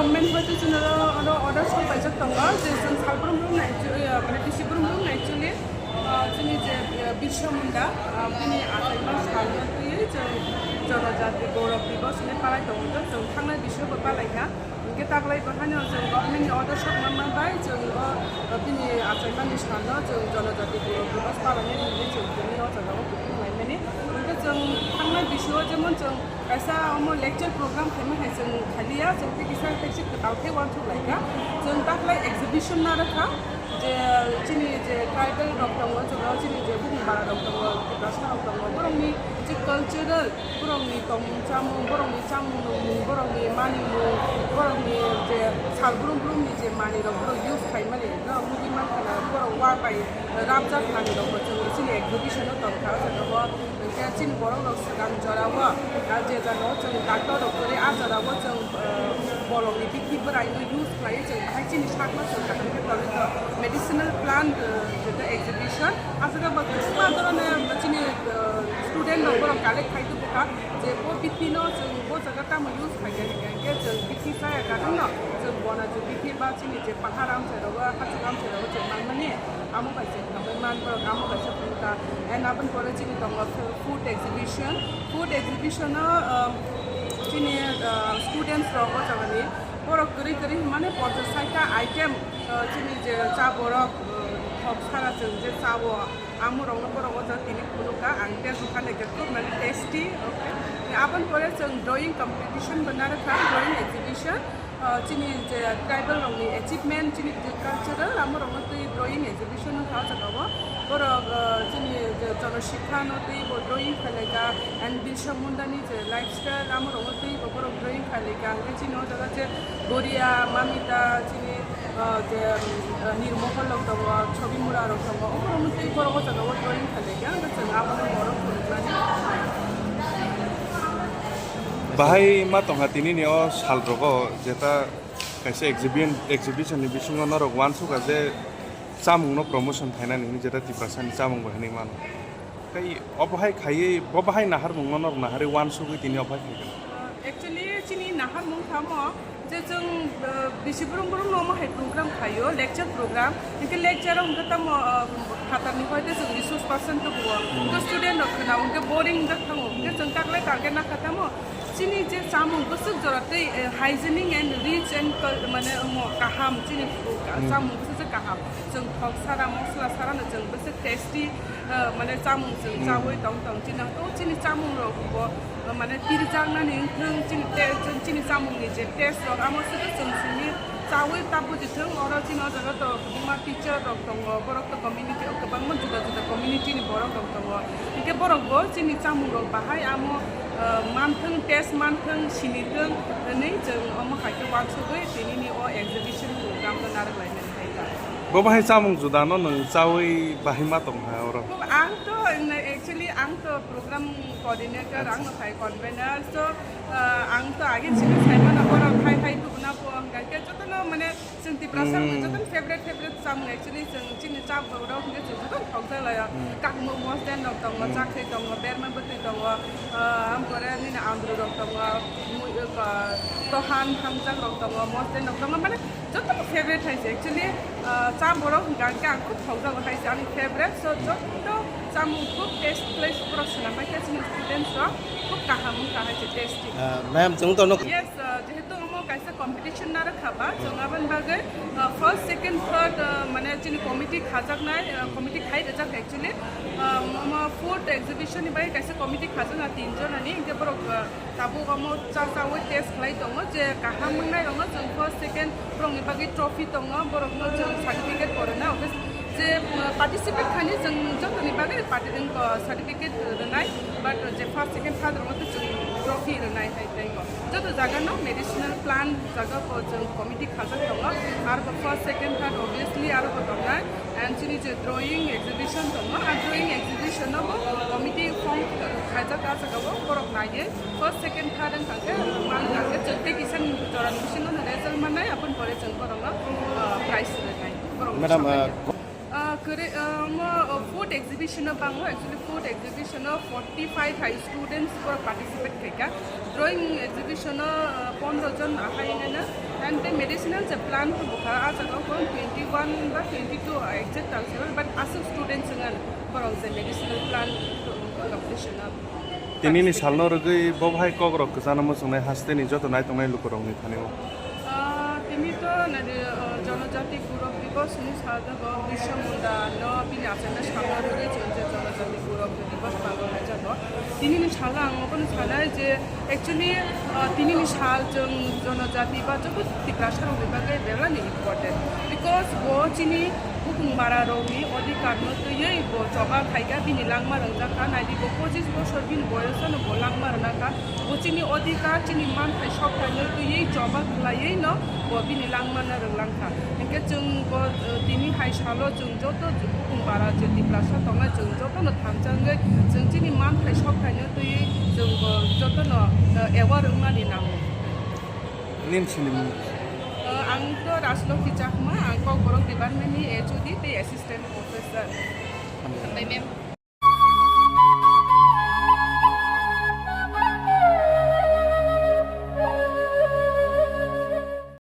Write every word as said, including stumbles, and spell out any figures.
Government hoito chwngno oro order sok paijak tongo je chwng salbrum brum nai, eh, mane bisi brum brum nai actually, ah, chini je, eh, Birsa Munda, ah, bini achaima salno twiwi chwng Jonojati Gaurav Divas hinwi palai tongo, chwng thangnai bisio bo palai kha. Hwnkhe taklai bo haino chwng government ni order sok manma bai chwng o, ah, bini achaimani salno chwng Jonojati Gaurav Divas palainai hinwi chwng tini o jaga o kutung laimani. Hwnkhe chwng thangnai bisio jemon chwng kaisa omo lecture program khaima hai chwng khaliya, chwng tei kisa tei kisa kwtal khe uansuk lai kha. Chwng taklai exhibition narwkha, je chini je tribal rok tongo, chwng chini je bumung bara rok tongo, Tiprasa rok tongo, borokni je cultural, borokni tongmung chamung, borokni chamung nungmung, borokni manimung, borokni je sal brum brumni je manwi rok borok use khaimani, no, nugwi mankha na borok wa bai rabjak manwi rok bo chwng chini exhibition o tongkha, o jaga o. Hwnkhe chini borok rok swkang jora o, ah, je jaga o chwng doctor rok kwrwi, ah jora o chwng, ah, bolong ni bithi bwrai no use khlaiwi chwng bahai chini sakno chwng kaham khe tongwi to medicinal plant, ah, je exhibition. Ah jaga bo kwbangma dhoroner chini, ah, student rok borok collect khai tubukha je bo bithi no chwng bo jaga tamo use khaikha hwnkhe chwng bithi chaya kaham no chwng bona je bithi ba chini je pahar amchai rogo, hachuk amchai rogo chwng manmani. Amo bai se khamwi man borok, amo bai se phunukha. And aboni pore chini tongo food exhibition. Food exhibition o, um, chini, uh, students rok o jagani borok kwrwi kwrwi hwnmani ponchas saita item, uh, chini je cha borok, uh, thok sara chwng je cha o, amo rokno borok o jaga tini phunukha. Ang tei bwkha naikha khub mane tasty. Okay. Aboni pore chwng drawing competition bo narwkha, drawing exhibition. Ah, chini je tribal rokni achievement, chini je cultural, amo rokno twi drawing exhibition wngkha o jaga o. Borok, ah, chini je Jono Sikha no twi bo drawing khailai kha, and Birsa Munda ni je lifestyle, amo rokno twi bo borok drawing khailai kha. Hwnkhe chini o jaga je Goria, Mamita, chini, ah, je, ah, Nirmohol rok tongo, Chobimura rok tongo, omo rokno twi borok o jaga o drawing khailai kha. Hwnkhe chwng abono borok phunuknani. Bahai ma tongkha tini ni o sal rogo, jeta kaisa exhibition, exhibition ni bisingo norok uansukha je chamung no promotion khainani hinwi, jeta Tiprasa ni chamung bai hinwi mano. Tei obo hai khaiwi, bo bahai naharmung no norok naharwi uansugwi tini obo hai khaikha. Actually, chini naharmung kha mo je chwng, uh, bisi brum brum no omo hai program khaio, lecture program. Hwnkhe lecture o hwnkhe tamo, uh, phatar ni hoite chwng resource person tubuo. Hwnkhe student rok khna hwnkhe boring jak thango. Hwnkhe chwng taklai target nakha tamo chini je chamung bwswk jora tei, eh, hygienic and rich and cul-, mane omo kaham chini, uh, chamung bwswk je kaham. Chwng thok sara, mosla sara no chwng bwswk tasty, uh, mane chamung chwng chawi tong tong. Chini to chini chamung rok bo, uh, mane pirjaknani wngthwng, chini te-, chini chamung ni je taste rok amo swkhe chwng simi chawi ta bujithwng. Oro chini o jaga to kwbangma teacher rok tongo, borok to community o kwbangma juda juda community ni borok rok tongo. Hwnkhe borok bo chini chamung rok bahai amo, ah, manthwng, taste manthwng, sinithwng hwnwi chwng omo hai khe uansugwi tinini o exhibition program no narwk laimani hai kha. Bo bahai chamung juda no nwng chawi bahai ma tong ha oro? Bo ang to, actually, ang to program coordinator, ang no phai convener, so, ah, ang to age chini sai mano borok hai hai tubuna bo hwnkha khe jotono mane chwng Tiprasa rokni jotono favorite favorite chamung actually chwng chini cha borok hwnkhe chwng jotono thokjak laio. Kakmuk mosden rok tongo, chakri tongo, berma bwtwi tongo, ah, ampore nini andru rok tongo, mui-, ah, tohan hamjak rok tongo, mosden rok tongo, mane jotono favorite hai se actually, ah, cha borok hwnkha khe ang khub thokjago hai se ani favorite, so joto chamung khub taste place borok swnam bai khe chini students rok khub kaham wngkha hai se tasty. Ah, ma'am, chwng to nuk- Yes, ah, jehetu omo kaisa competition narwk kha ba, chwng aboni bagwi, ah, first, second, third, ah, mane chini committee khajaknai, ah, committee khai rijak actually. Ah, omo food exhibition ni bagwi kaisa committee khajakna tin jonani, hwnkhe borok, ah, tabuk omo cha chawi test khlai tongo je kaham wngnai rokno chwng first, second borokni bagwi trophy tongo, borokno chwng certificate bo rwna. Hwnkhe je, ah, participate khainai chwng jotoni bagwi parti-, wng, ah, certificate rwnai, but je first, second, third rokno to chwng trophy rwnai hai tei bo. Joto jaga no medicinal plant jaga bo chwng committee khajak tongo, aro bo first, second, third obviously aro bo tongnai. And chini je drawing exhibition tongo, a drawing exhibition no bo committee form khaijak, a jaga o borok naiye first, second, third wngkha khe man kha khe chwng tei kisa ni jora ni bisingo no result mannai, aboni pore chwng borok no, ah, prize rwnai. Borok no Madam, samai ah, khe. Ah, kwrwi, ah, mo, ah, food exhibition o bango, actually food exhibition o forty five hai students borok participate khaikha. Drawing exhibition o, ah, pondro jon ahai wngkha na. And the medicinal je plant to bukha, a jaga kon twenty one ba twenty two exact ang sebe, but asuk student singan borong je medicinal plant to competition. Tini ni salno rwgwi bo bahai kok rok kwchana muchungnai haste ni joto naitongnai lukurokni thani o. Ah, tini to nadi, ah, Jonojati Gurok Dibos ni saljago, Birsa Munda no bini achai salno rwgwi chwng je Jonojati Gurok Dibos pago haijago. Tini ni salo ang obono sanai je actually, ah, tini ni sal chwng Jonojati ba joto Tiprasa rokni bagwi belai ni important because bo chini Bukung bara rokni odhikar no twiwi bo choba khaikha, bini langma rwngjak kha, naidi bo pochis bosor bini boyos no bo langma rwna kha. Bo chini odhikar, chini manthai sokthai no twiwi choba khlaiwi no bo bini langma no rwnglang kha. Hinkhe chwng bo, eh, tini hai salo chwng joto Bukung bara je Tiprasa tongnai chwng joto no thansa wngwi chwng chini manthai sokthai no twiwi chwng bo joto no, eh, aware wngmani nango. Nini sini mung? Eh, ang to Rajlokhi Chakma, ang Kokborok department ni H O D tei assistant professor. Hambai, ma'am.